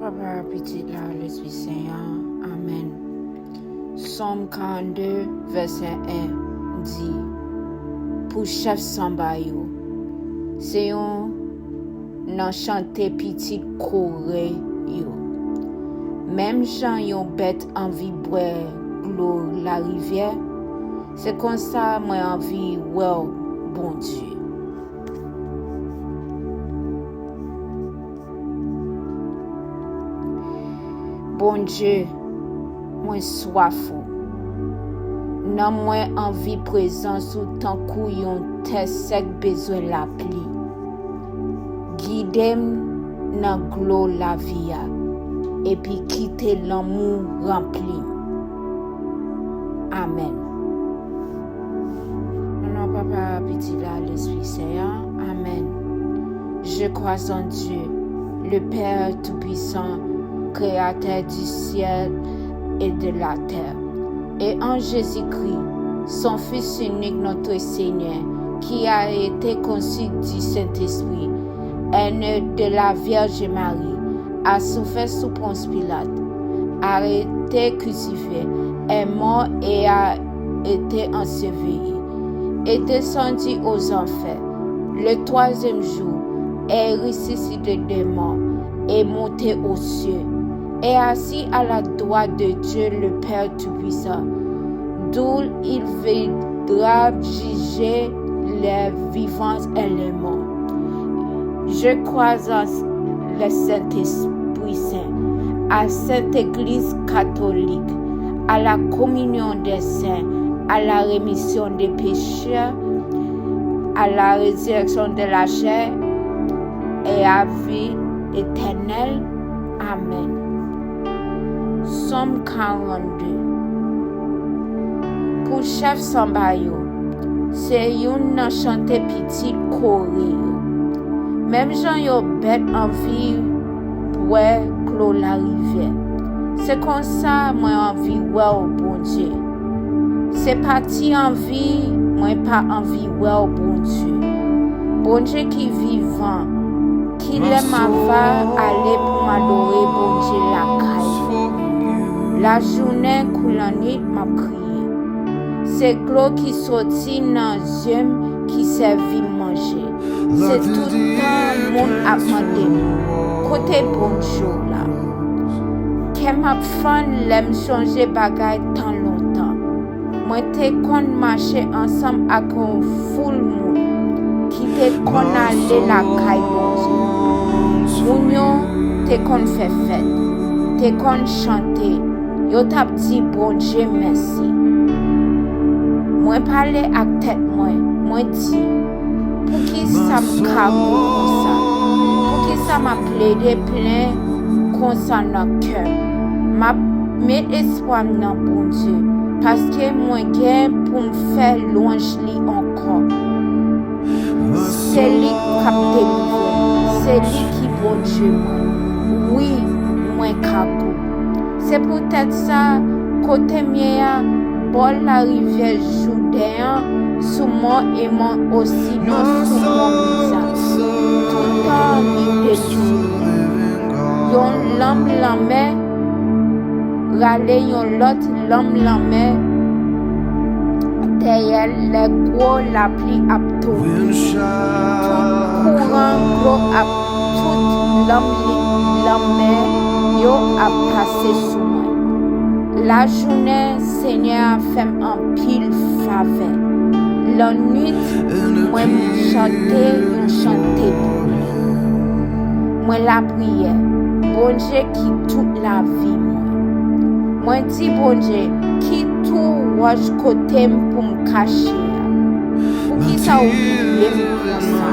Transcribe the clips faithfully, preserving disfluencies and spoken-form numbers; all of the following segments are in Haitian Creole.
Papa, Pitit la, Lespri Sen an. Amèn. Sòm karannde, vèsè en di, pou chèf sanba yo, se youn nan chante pitit Kore yo. Menm jan yon bèt anvi bwè dlo larivyè, se konsa mwen anvi wè w, Bondye. Bondye, mwen swaf ou. Nanm mwen anvi prezans ou tankou yon tè sèk bezwen lapli. Gide m nan dlo lavi a, epi kite lanmou ranpli m. Amèn. Nan non Papa, Pitit la, Lespri Sen an. Amèn. Je crois en Dieu, le Père Tout-Puissant, Créateur du ciel et de la terre, et en Jésus-Christ, son Fils unique, notre Seigneur, qui a été conçu du Saint-Esprit, est né de la Vierge Marie, a souffert sous Ponce Pilate, a été crucifié, est mort et a été enseveli, est descendu aux enfers. Le troisième jour, est ressuscité des morts, est monté aux cieux, est assis à la droite de Dieu le Père Tout-Puissant, d'où il viendra juger les vivants et les morts. Je crois en le Saint-Esprit Saint, à Sainte Église catholique, à la communion des saints, à la rémission des péchés, à la résurrection de la chair et à vie éternelle. Amèn. Sòm karannde. Pou chèf sanba yo, se youn nan chante pitit Kore yo. Menm jan yon bèt anvi bwè dlo larivyè, se konsa mwen anvi wè w, Bondye. Se pa ti anvi mwen pa anvi wè w, Bondye. Bondye ki vivan, kilè m ava ale pou m adore Bondye lakay ou? Lajounen kou lannwit m ap kriye. Se dlo ki soti nan zye m ki sèvi m manje. Se tout tan moun ap mande m, kote Bondye w la? Kè m ap fann lè m sonje bagay tan lontan. Mwen te konn mache ansanm ak yon foul moun ki te konn ale lakay Bondye. Moun yo te konn fè fèt, te konn chante, yo t ap di Bondye mèsi. Mwen pale ak tèt mwen, mwen di, poukisa m kagou konsa? Poukisa m ap plede plen konsa nan kè m? M ap met espwa m nan Bondye, paske mwen gen pou m fè lwanj li ankò. Se li k ap delivre m, se li ki Bondye mwen. Wi, mwen kagou. Se poutèt sa, kote m ye a, bò larivyè Jouden an, sou mòn Èmòn, osinon sou mòn Miza, toutan li te di, yon lanm lanmè rale yon lòt lanm lanmè dèyè l lè gwo lapli ap tonbe. Tout kouran dlo ap tout lanm li, lanmè yo ap pase sou mwen. Lajounen, Senyè a fè m anpil favè. Lannwit, mwen chante yon chante pou li. Mwen lapriyè, Bondye ki tout lavi mwen. Mwen di Bondye, ki tou wòch kote m pou m kache a? Poukisa w bliye m konsa?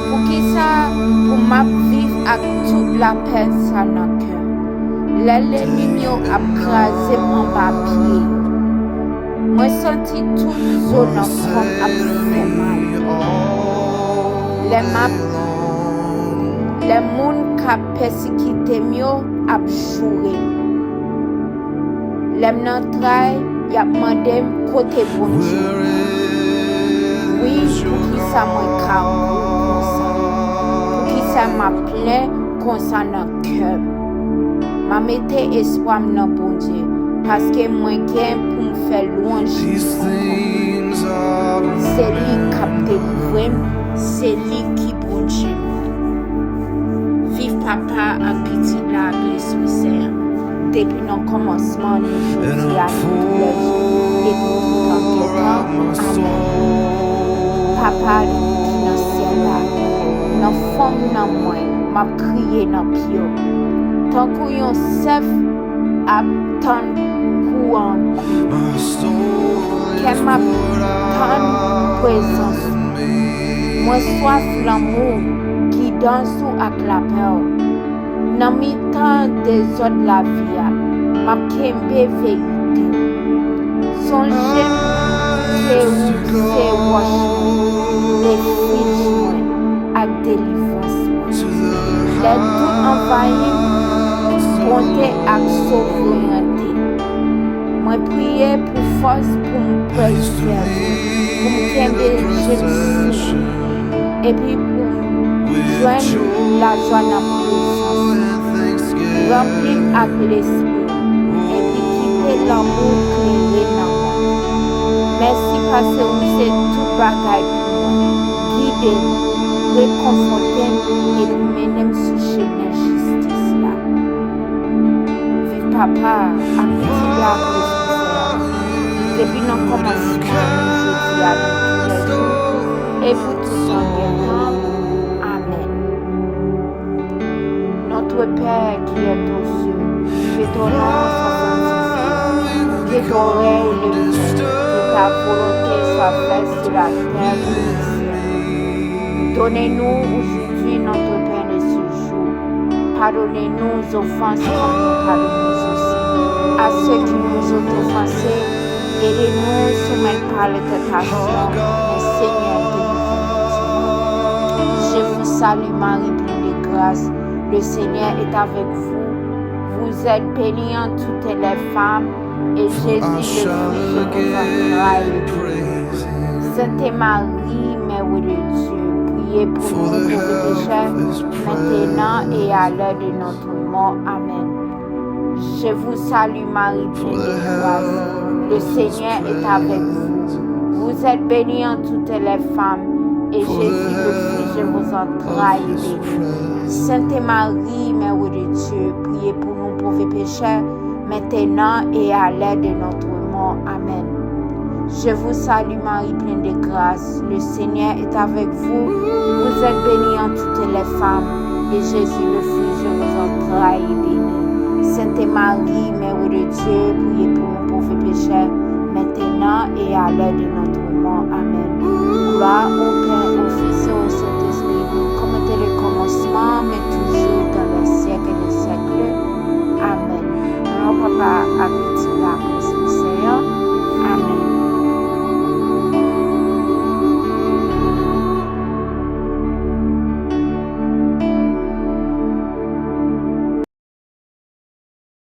Poukisa pou m ap viv ak tout lapèn sa nan kè m? Lè lènmi m yo ap kraze m anba pye yo, mwen santi tout zo nan kò m ap fè mal. Lè m ap, lè moun k ap pèsekite m yo ap joure m. Lè m nan tray, y ap mande m kote Bondye w. Wi, poukisa mwen kagou konsa? Poukisa m ap plen Konsa nan kè m. M a mete espwa m nan Bondye, paske mwen gen pou m fè lwanj li ankò. Se li k ap delivre m, se li ki Bondye m. Viv Papa ak Pitit la ak Lespri Sen an, depi nan kòmansman, nan jodi a, nan tout lè, e pou tout an gen tan. Amèn. Papa ki nan syèl la, nan fanm nan mwen, m ap kriye nan pye w. Tankou yon sèf ap tann kou an, kè m ap tann prezans ou. Mwen swaf lanmou, gidans ou ak lapè w. Nan mitan dezòd lavi a, m ap kenbe verite w. Sonje m ke ou se wòch mwen, refij mwen, ak delivrans mwen. Lè dout anvayi m, bonte ak sove mwen te. Mwen priye pou fòs pou m pèsevere, pou m kenbe je m simen, epi pou m jwenn lajwa nan prezans ou. Ranpli m ak Lespri w, epi kite lanmou w klere nan mwen. Mèsi paske ou se tout bagay pou mwen. Gide m, rekonfòte m, epi mennen m sou chemen jistis la. Viv Papa a, ak Pitit la, ak Lespri Sen an, depi nan kòmansman, jodi a, nan tout lè jou, e pou tout tan gen tan. Amèn. Notre Père qui es aux cieux, que ton nom soit sanctifié, que ton règne vienne, que ta volonté soit faite sur la terre comme au ciel. Donnez-nous aujourd'hui notre pain de ce jour. Pardonnez-nous nos offenses comme nous pardonnons aussi à ceux qui nous ont offensés. Et ne nous soumets pas à la tentation, mais Seigneur, délivre-nous du mal. Je vous salue Marie, pleine de grâce, le Seigneur est avec vous. Vous êtes bénie entre toutes les femmes, et Jésus, le fruit de vos entrailles, est béni. Sainte Marie, Mère de Dieu, priez pour nous pauvres pécheurs, maintenant et à l'heure de notre mort. Amèn. Je vous salue Marie, pleine de grâce, le Seigneur est avec vous. Vous êtes bénie entre toutes les femmes, et Jésus, le fruit de vos entrailles, est béni. Sainte Marie, Mère de Dieu, priez pour nous pauvres pécheurs, maintenant et à l'heure de notre mort. Amèn. Je vous salue Marie, pleine de grâce, le Seigneur est avec vous. Vous êtes bénie entre toutes les femmes, et Jésus, le fruit de vos entrailles, est béni. Sainte Marie, Mère de Dieu, priez pour nous pauvres pécheurs, maintenant et à l'heure de notre mort. Amèn. Gloire au